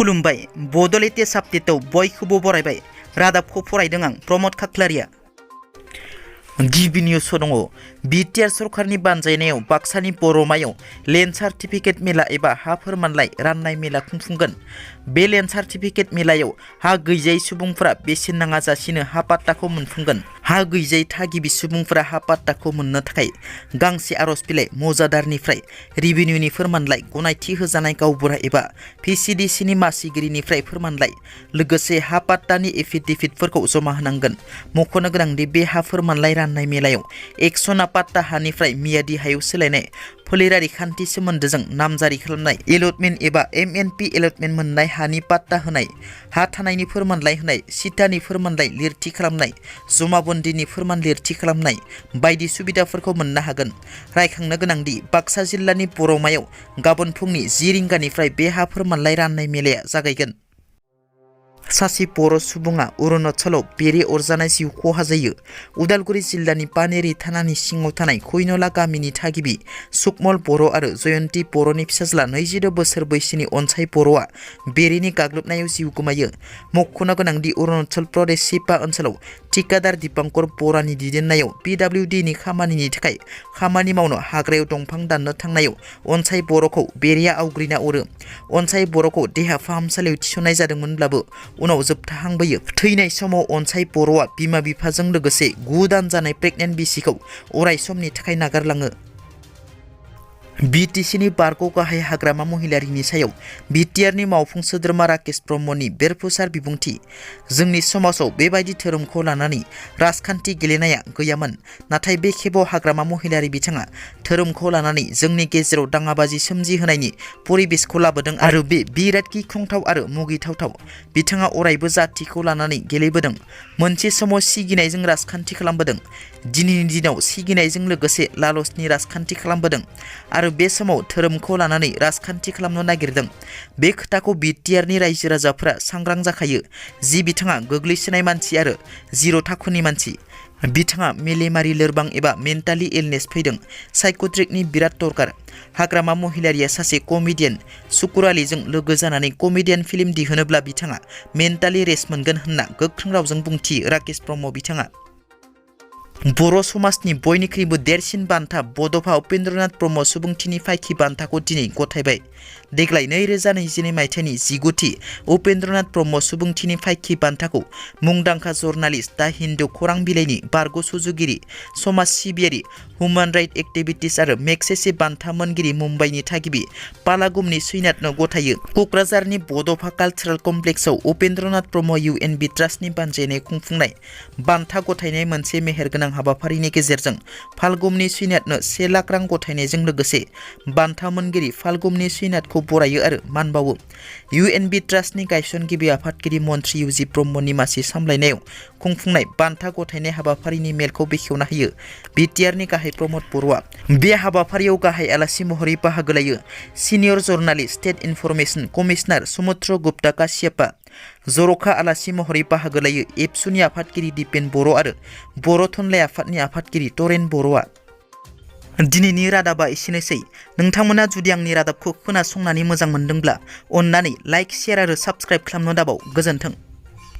खुलुमबाय बड' लेटेस्ट आपडेटआव बयखौबो बरायबाय। रादाबखौ फरायदों आं प्रमद खाख्लारिया। गिबि निउस दङ। बिटिआर सरकारनि बानजायनायाव बाक्सानि बर'मायाव लेन्ड सार्टिफिकेट मेला एबा हा फोरमानलाइ राननाय मेला खुंफुंगोन। बे लेन्ड सार्टिफिकेट मेलायाव हा गैजायै सुबुंफोरा बेसेन नाङा जासिनो हा पाट्टाखौ मोनफुंगोन। हा गैजायै थागिबि सुबुंफोरा हा पाट्टाखौ मोननो थाखाय गांसे आर'ज बिलाइ मौजादारनिफ्राय रेभिनिउनि फोरमानलाइ गनायथि होजानाय गावबुरा एबा पिसिडिसिनि मासिगिरिनिफ्राय फोरमानलाइ लोगोसे हा पाट्टानि एफिडेभिटफोरखौ जमा होनांगोन। मख'नो गोनांदि बे हा फोरमानलाइ राननाय मेलायाव एकसना पाट्टा हानिफ्राय मियादि हायाव सोलायनाय फोलेरारि खान्थि सोमोन्दोजों नामजारि खालामनाय एलटमेन्ट एबा एमएनपि एलटमेन्ट मोननाय हानि पाट्टा होनाय, हा थानायनि फोरमानलाइ होनाय, सिटानि फोरमानलाइ लिरथि खालामनाय, जमाबन्दीनि फोरमान लिरथि खालामनाय बायदि सुबिदाफोरखौ मोननो हागोन। रायखांनो गोनांदि बाक्सा जिल्लानि बर'मायाव गाबोन फुंनि 10 रिंगानिफ्राय बे हा फोरमानलाइ राननाय मेलाया जागायगोन। सासे बर' सुबुङा अरुणाचलाव बेरे अरजानाय जिउ खहा जायो। उदालगुरि जिल्लानि पानेरि थानानि सिङाव थानाय खैनला गामिनि थागिबि सुकमल बर' आरो जयन्ती बर'नि फिसाज्ला 22 बोसोर बैसोनि अनसाय बर'आ बेरेनि गाग्लोबनायाव जिउ गोमायो। मख'नो गोनांदि अरुणाचल प्रदेश सिपा ओनसोलाव ठिकादार दीपांकर बरानि दैदेननायाव पिडब्लिउडिनि खामानिनि थाखाय खामानि मावनो हाग्रायाव दंफां दाननो थांनायाव अनसाय बर'खौ बेरेया आवग्रिना अरो। अनसाय बर'खौ देहा फाहामसालियाव थिसननाय जादोंमोनब्लाबो उनाव जोबथाहांबोयो। थैनाय समाव अनसाय बर'आ बिमा बिफाजों लोगोसे 9 दान जानाय प्रेगनेन्ट बिसिखौ अराय समनि थाखाय नागारलाङो। बिटिसिनि बारग' गाहाय हाग्रामा महिलारिनि सायाव बिटिआरनि मावफुं सोद्रोमा राकेश ब्रह्मनि बेरफुसार बिबुंथि। जोंनि समाजाव बेबायदि धोरोमखौ लानानै राजखान्थि गेलेनाया गैयामोन, नाथाय बे खेबाव हाग्रामा महिलारि बिथाङा धोरोमखौ लानानै जोंनि गेजेराव दाङाबाजि सोमजिहोनायनि परिबेसखौ लाबोदों आरो बे बिराद गिख्रंथाव आरो मुगैथावथाव। बिथाङा अरायबो जातिखौ लानानै गेलेबोदों, मोनसे समाव सिगिनायजों राजखान्थि खालामबोदों, दिनैनि दिनाव सिगिनायजों लोगोसे लालसनि राजखान्थि खालामबोदों आरो बे समाव धोरोमखौ लानानै राजखान्थि खालामनो नागिरदों। बे खोथाखौ बिटिआरनि रायजो राजाफोरा सांग्रां जाखायो जि बिथाङा गोग्लैसोनाय मानसि आरो 0 थाखोनि मानसि। बिथाङा मेलेमारि लोरबां एबा मेन्टालि इलनेस फैदों। साइकोट्रिकनि बिराद दरकार। हाग्रामा महिलारिया सासे कमेडियान। सुकुरालिजों लोगो जानानै कमेडियान फिल्म दिहुनोब्ला बिथाङा मेन्टालि रेस्ट मोनगोन होनना गोख्रों रावजों बुंथियो राकेश ब्रह्म बिथाङा। बर' समाजनि बयनिख्रुइबो देरसिन बान्था बड'फा उपेन्द्रनाथ ब्रह्म सुबुंथिनि फायखि बान्थाखौ दिनै गथायबाय। देग्लाय 2022 मायथाइनि 19थि उपेन्द्रनाथ ब्रह्म सुबुंथिनि फायखि बान्थाखौ मुंदांखा जर्नालिस्ट दा हिन्दु खौरां बिलाइनि बारग' सुजुगिरि, समाज सिबियारि, हुमान राइट एक्टिभिटिस आरो मेगसेसे बान्था मोनगिरि मुम्बाइनि थागिबि पालागुमनि सैनाथनो गथायो। क'क्राझारनि बड'फा कालचारेल कमप्लेक्सआव उपेन्द्रनाथ ब्रह्म इउएनबि ट्रास्टनि बानजायनाय खुंफुंनाय बान्था गथायनाय मोनसे मेहेरगोनां हाबाफारिनि गेजेरजों फाल्गुमनि सैनाथनो 1 लाख रां गथायनायजों लोगोसे बान्था मोनगिरि फाल्गुमनि सैनाथखौ बरायो आरो मान बावो। इउएनबि ट्रास्टनि गायसनगिरि आफादगिरि मन्त्रि इउजि ब्रह्मनि मासि सामलायनायाव खुंफुंनाय बान्था गथायनाय हाबाफारिनि मेलखौ बेखेवना होयो बिटिआरनि गाहाय प्रमद बर'आ। बे हाबाफारियाव गाहाय आलासि महरै बाहागो लायो senior journalist state information commissioner समुद्र गुप्ता काश्यपआ। जर'खा आलासि महरै बाहागो लायो एबसुनि आफादगिरि दिपेन बर' आरो बर' थुनलाइ आफादनि आफादगिरि तरेन बर'आ। दिनैनि रादाबा एसेनोसै। नोंथांमोना जुदि आंनि रादाबखौ खोनासंनानै मोजां मोनदोंब्ला अन्नानै लाइक, शेयार आरो साबस्क्राइब खालामनो दाबाव। गोजोन्थों।